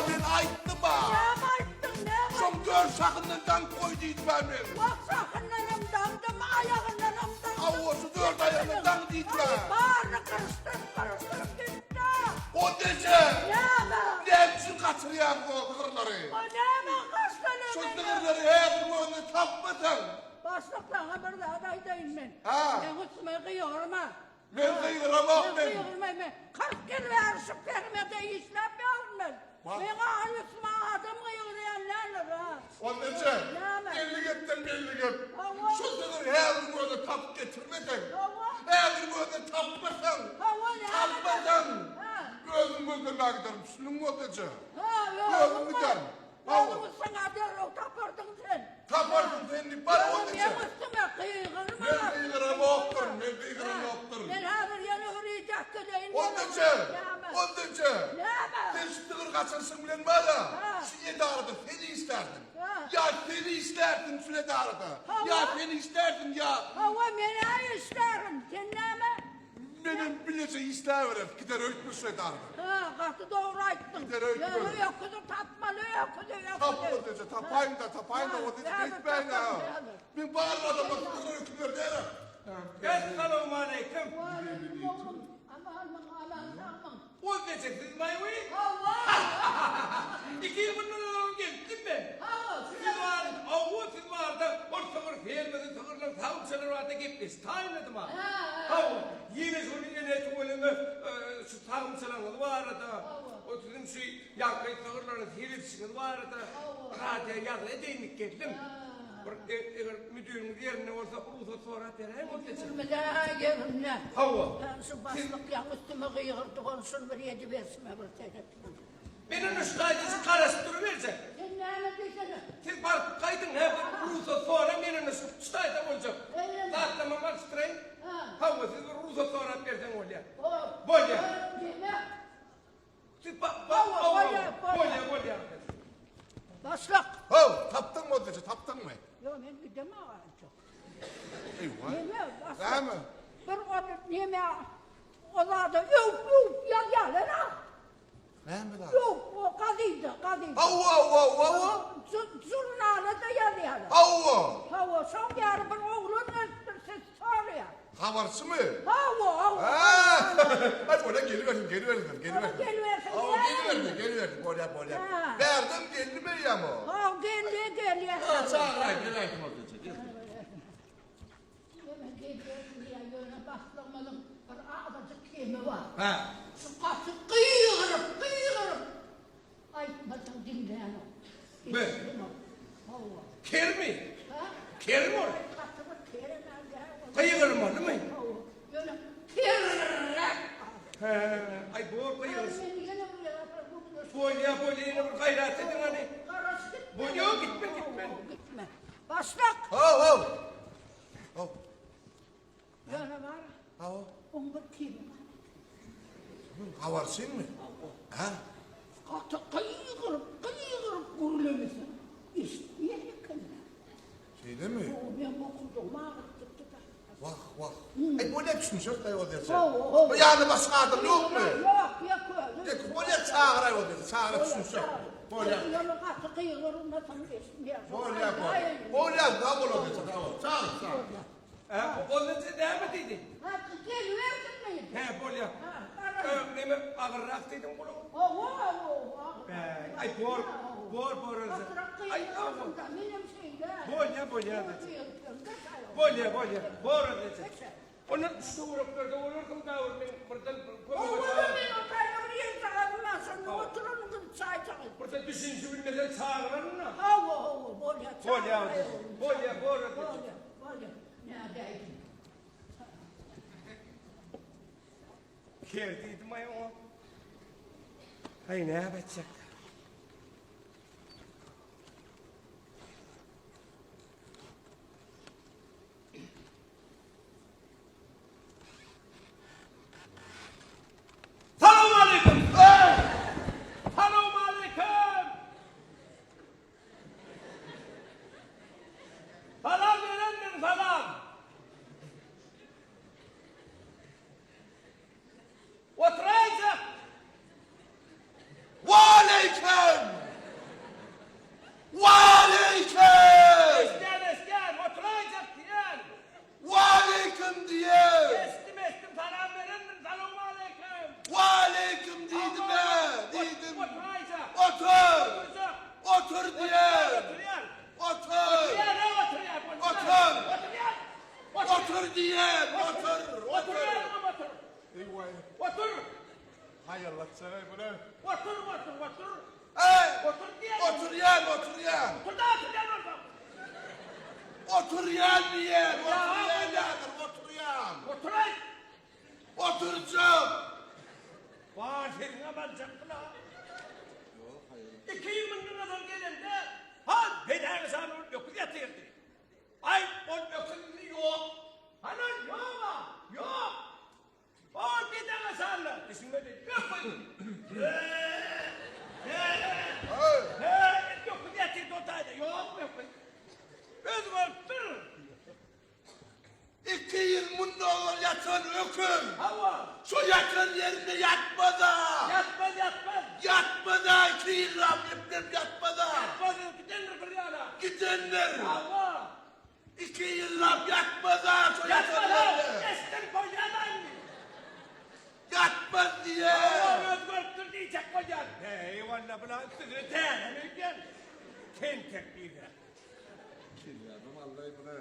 men aýtdym-a. Näme aýtdyň, näme Şoň dört şahyndan daňyp goý diýdim-ä men. Wah, şahyndanam daňdym, aýagyndanam daňdym. Hawa, şu dört aýagyndan daň diýdim-ä. Aý, baryny gyryşdyryp, gyryşdyryp gitdi. O deje! Näme? Näme üçin gaçyrýaň o sygyrlary? O näme gaçsana Şo meni? sygyrlary häzir özüne tapmasaň. Başlyk, saňa bir zat aýdaýyn men. Ha. Meň üstüme gygyrma. Men gygyramok men. Gygyrma men. 40 ýyl bäri şu fermede işläp ýörün men. Meň agyr üstüme adam gygyrýan däldir ha. Onda eje, belli gepden belli gep. Şu sygyr häziriň özünde tapyp getirmeseň, häziriň özünde tapmasaň, tapmasaň, özüň gözlemäge giderin, düşündiňmi onda eje? Özüň giderin. Hawa. Özüň üstüňe derrew tapardyň sen. Tapardyň sen diýip bar onda Meň üstüme gygyrma. Men gygyramokdyryn, men gygyramokdyryn. Men häzir ýene bir ijat edeýin. Onda eje, onda eje. Näme? Sen şu sygyr gaçyrşyň bilen bar-a, şu edarada sen işlärdiň. Ýa sen işlärdiň şu edarada. Ýa sen işlärdiň ýa. Hawa, men-ä işlärin. Sen näme? Menem bileje işläbereris, gider öýtme şu edarada. Hä, gaty dogry aýtdyň. Gider öýtme. Ýöne öküzi tapmaly, öküzi, öküzi. Tap bolsa, tapaýyn-da, tapaýyn-da, ony hiç beýtmäýin-ä. Men barybir adamlar sygyr öküzler däl-ä. Essalawmaleýkim. Waleýkim oglum. Amanmyň, aman sagmyň? Ozbeçe siz maýwy? Hawa. Iki ýyl mundan ozal gelipdim men. Hawa, Siz bar, hawa, siz barda ol sygyr fermasy, sygyrlaryň sagymçylary barada gepleşik taýynladym-a. Hawa, ýene şony ene tüweleme şu sagymçylaryňyz barada, o siziň şu ýaňky sygyrlara seredişiňiz barada radio ýazgy edeýin diýip geldim. Bir eger müdiriňiz ýerinde bolsa rugsat sorap beräýiň ozbeçe. Müdirimiz-ä ýerinde. Hawa. Şu başlyk ýaňy üstüme gygyrdy, ony şuny bir ediberşime bir seret. Men indi şu taýda garaşyp duruberjek. Sen näme diýsene? Siz baryp gaýdyň, hä, bir rugsat sora, men indi şu şu taýda boljak. Zatlamam alyşdyraýyn. Hawa, siz bir rugsat sorap berseň bolýar. Bolýar. Diýmek. Siz ba ba bolýar, bolýar, bolýar. Başlyk. How, tapdyňmy o tapdyňmy? Ýok, men gidemok entek. Eýwa. Neme, başlyk? Näme? Bir ony neme o zada öwüp-öwüp ýazýarlar-a. Näme zat? Ýok, o gazyda, gazyda. Hawa, hawa, hawa. Žurnala-da ýazýarlar. Hawa. Hawa, şoň ýaly bir oglan gelipdir, sizi soraýar. Habarçymy? Hawa, hawa. Hä, bolýa, gelibersin, gelibersin, gelibersin. Gelibersin. Hawa, gelibersin, gelibersin, bolýa, bolýa. Bärden geldimi eýýäm o? Hawa, geldi, gelýär. Ha, çagyraý, geläýsin ol gije, gelsin. Ýöne gelýärsiň diýýär, ýöne başlygymyzyň bir azajyk kemi bar. Hä. Şu gaty gygyryp, gygyryp aýtmasaň diňlänok. Be. Hawa. Kermi? Hä? Kermi ol? Gaty bir kerem däl. Gygyrmalymy? Hawa. Ýöne kerräk. Hä, aý bor gygyrsyn. Men ýene bir ýere bu Bolýa, bolýa, ýene bir gaýrat ediň hany. Garaş gitme. Bolýa, gitme, gitme. Gitme. Başlyk! Haw, haw. Haw. Ýöne bar. Haw. Oň bir kemi bar. Habarçymy? Ha? Gaty gygyryp, gygyryp gürlemese eşitmeýän eken-dä. Şeýlemi? Hawa, men bokuldagym agyryp gitdi-dä. Wah, wah. Aý, bolýa düşünişeris daýy ol ýerde. Hawa, hawa. Bu ýanda başga adam ýokmy? Ýok, ýok, özi. Tek bolýa çagyraý ol ýerde, çagyra düşünişeris. Bolýa. Ýöne gaty gygyrmasaň eşitmeýär. Bolýa, bolýa. Bolýa, sag bol ol ýerde, sag bol. Çagyr, çagyr. Hä, ol ýerde näme diýdi? Hä, gelibersin diýdi. Hä, bolýa. Ha, Neme agyrrak diýdiň gulagyň? Hawa, hawa. Aý, bor, bor, bor. Aý, hawa. Menem şeýle. Bolýa, bolýa. Bolýa, bolýa. Bor ol Ondan şu töwereklerde bolarsyň da men birden Owadan men o taýda bir ýer jagazym şonda oturan gün çaý çaý. Birden düşünişi bilmesen çagyraryn-da. Hawa, hawa, bolýa. Bolýa, bolýa, bor. Bolýa, bolýa. Nädäýdim? Ker diýdim-aý oňa. Aý, näme etjek? Salowmaleýkim! Salowmaleýkim! Salam berendir salam! Oturaýjak! Waleýkim! Otur diýen. Oturýan. Otur. Oturýan, oturýan. Otur. Oturýan. Otur diýen. Otur. Otur. Oturýan, otur. Eý, Otur. Haýallatjak bu ne? Otur, otur, otur. Eý! Otur diýen. Oturýan, oturýan. Otur da oturýan bolsa. Oturýan diýen, oturýan ýadyr, oturýan. Oturaý. Oturjak. Bar seniňe baljak bula. Iki ýyl mundan ozal gelende, hal bedäňi san ol öküz ýatyrdy. Aý, ol öküz indi ýok. Hany ol ýog-a, ýok. Ol bedäňe sanla, düşünmedi. Öküz. He, he, öküz ýatyrdy o taýda, ýok öküz. Öz bolupdyr. Iki ýyl mundan ozal ýatan öküz. Hawa. Şo ýatan ýerinde ýatmaz-a. Ýatmaz, ýatmaz. Ýatmaz-a, iki ýyllap eplenip ýatmaz-a. Ýatmaz, gidendir bir ýana. Gidendir. Hawa. Iki ýyllap ýatmaz-a şo ýatan Ýatmaz-a, ýerde. eşden bolýan-a indi. Ýatmaz diýen. Hawa, özgeripdir diýjek bolýan. Heý, walla, bular üstüne täze öýdýän. Tentek diýýär. Kellämem aldaý buna.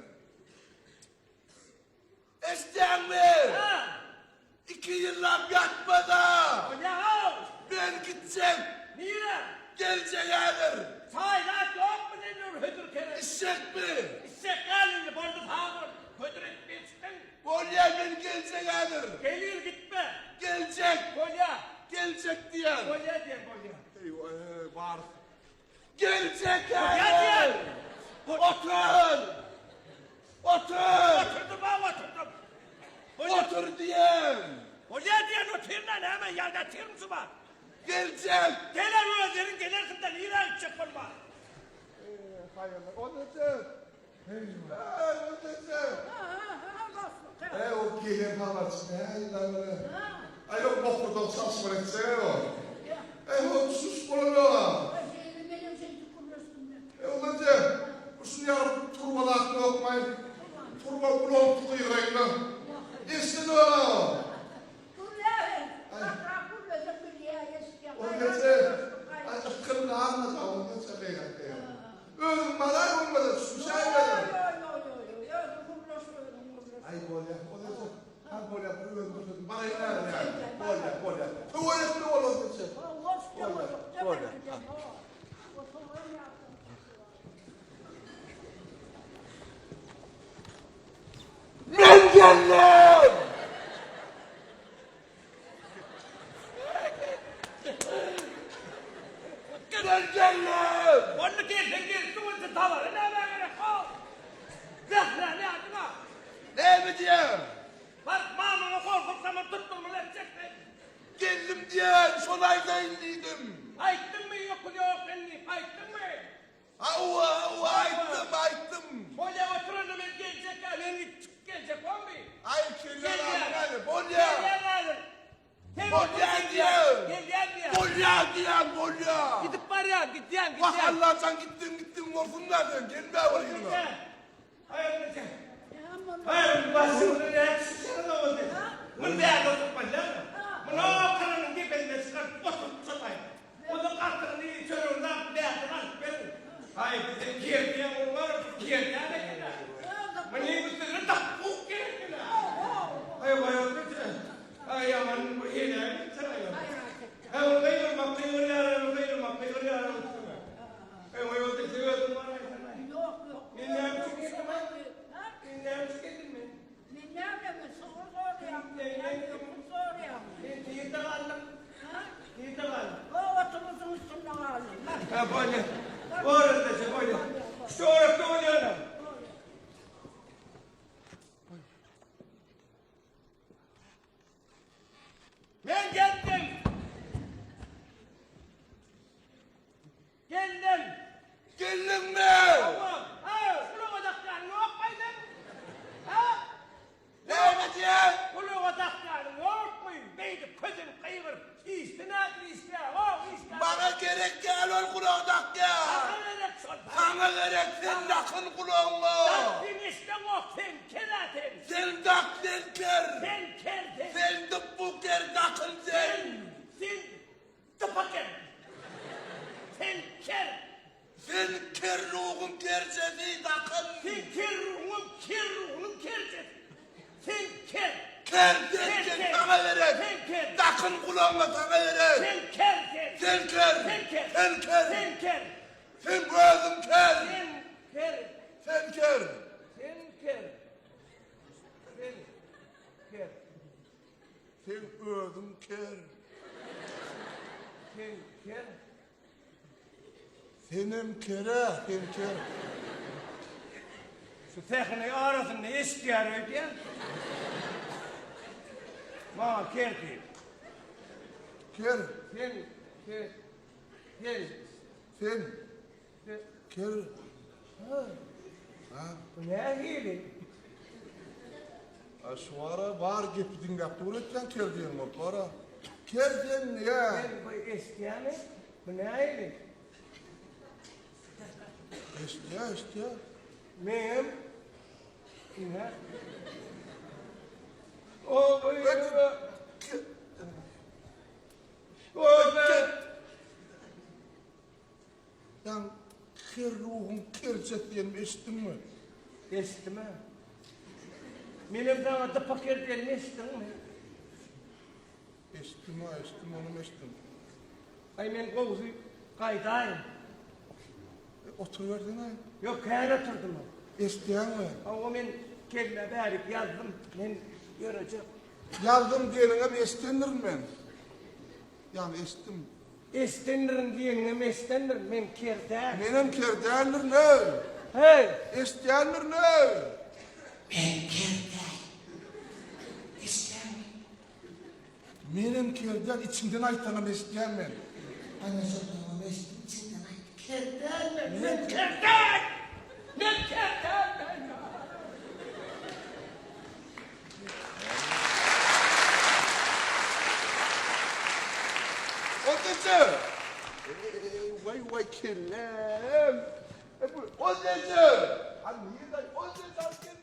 Eşitýäňmi? Ha. Iki ýyllap ýatmada. Bolýa-ow. Men gitjek. Nirä? Geljek häzir. Çaý-zat ýokmy sende bir hödür kerem? Içjekmi? Içjek däl indi, boldy sag bol. Hödür edip geçdiň. Bolýa, men geljek häzir. Gelir gitme. Geljek. Bolýa. Geljek diýýän. Bolýa diýen, bolýa. Eý, bar. Geljek häzir! Otur! Otur! Oturdym ha, oturdym. Otur diýen! Bolýa diýen otyryn-a, näme, ýa ýatyryn suba. Geljek! Geler özlerin gelersiň-de, nirä gitjek bolma. Haýyrly, otur. Eý, otur. Ha, Eý, o gelen habarçy nähili böyle? Aý, o bokurdak çalyşmaly etjek o. Eý, o düşüş bolanok-a. Eý, otur. Şuny ýaly turbalap ýokmaý. Turba bulanyp gygyraýynda. Eşidenoga. Otur. Aý, ykgyl galmady, otur, gygyryp. Özüň baraý bolmasa düşünşäýmedem. Aý bolýa, bolýa. Ha bolýa, bir özüm bir sözüm baraýyn häzir ýa. Bolýa, bolýa. Töwerekde bol onça. Bolýa, bolýa. Men geldim! Gel geldim! Onda gelseň gelipsiň onda tabara nämä gerek ho? Zähräni ýadyňa. Näme diýýäň? Baryp mamaňa gorkuzsaň tutdurmaly etjek sen. Geldim diýýän, şony aýdaýyn diýdim. Aýtdyňmy ýokuz ýok indi, aýtdyňmy? Hawa, hawa, aýtdym, aýtdym. Bolýa otur onda men geljek-ä, men çykyp geljek bormy? Aý, kelläň agyrýar, bolýa. Gelýän häzir. Bolýa diýýän. Gelýän diýýän. Bolýa diýýän, bolýa. Gidip barýan, gidýän, gidýän. Wah, Allajan gitdiň, gitdiň bolsun-da sen, gelme bir ýyla. Aý, başyňyzy näçe şişiriň boldy. Muny bärde oturyp bolýarmy? Muny okaranyň depesine çykaryp oturyp çataý. Onuň gatygyny, çöregini alyp bärden alyp beriň. Aý, bize kerdiýen bolmar, biz kerdiýän eken-ä. Muny üstüne tapuk gerek eken-ä. Aý, waý, oturça. Aý, ýaman bu heleýe gitjek aý. Aý, ol gygyrmak, gygyrýar, ol gygyrmak, gygyrýar üstüne. Aý, waý, oturça, özüň baraýsana. Ýok, ýok. Men näme üçin geldim aý? Men näme üçin geldim men? Men näme, men sygyr sorýan, men öküz sorýan. Men nirde galdym? Ha? Nirde galdym? O oturyşyň üstünde galdym. Bak. Ha, bolýa. Bolýa, bolýa. Şu töwerekde bolýa. Men geldim. Geldim. Geldiňmi? Hawa. Ha, gulaga dakýanyň ýokmy seň? Ha? Näme diýýäň? Gulaga dakýanyň ýokmy? Beýdip kösenip gygyryp, işde nädip işleýär? Ho, işgär. Maňa gerek däl ol gulaga dakýan. Saňa gerek şol. Saňa gerek, sen dakyn gulagyňa. Dak, sen eşdeňok, sen ker-ä sen. Sen dak, sen ker. Sen ker sen. Sen dypbu ker, dakyn sen. Sen, sen dypa ker. Sen ker. kerjesi dakyn. Sen ker ruhuňam ker ruhunyň kerjesi. Sen ker. Ker sen ker saňa gerek. Sen ker. Dakyn gulagyňa saňa gerek. Sen ker sen. Sen ker. Sen ker. Sen ker. Sen ker. Sen özüň ker. Sen ker. Sen ker. Sen ker. Sen ker. Sen özüň ker. Sen ker. Senem kere, sen ker. Şu sähne arasynda eşitýär öýdýän. Maňa ker diýip. Ker. Sen ker. Sen. Sen Sen. ker. Ha. Bu nähili? A şu ara bar gepi diňläp dur etýän ker diýen bolup bara. Ker sen niýe? Sen bu eşitýämi? Bu nähili? Eşitýä, eşitýä. Menem ine. O bu O be. Ýa ker ruhuň kerjek diýenimi eşitdiňmi? Eşitdim-ä. Menem saňa dypa ker diýenimi eşitdiňmi? Eşitdim-ä, eşitdim, onam eşitdim. Aý men gowusy gaýdaýyn. E, oturybersene. Ýok, kän oturdym. Eşitýäňmi? Hawa men kellä bärik ýazdym. Men ýörejek. Ýazdym diýeniňem eşidendirin men. Ýagny eşitdim. Eşidendirin diýeniňem eşidendirin. Men ker däl. Menem ker däldirin, öý. Heý! Eşitýändirin, öý. Men ker däl. Eşitýäňmi? Menem ker däl, içiňden aýtsaňam eşitýän men. Ana şondanam eşitdim, içiňden aýt. Ker däl men. Men ker däl! Men ker däl men. Oteje! Waý waý kellem! Oteje! Ha nirde? Oteje!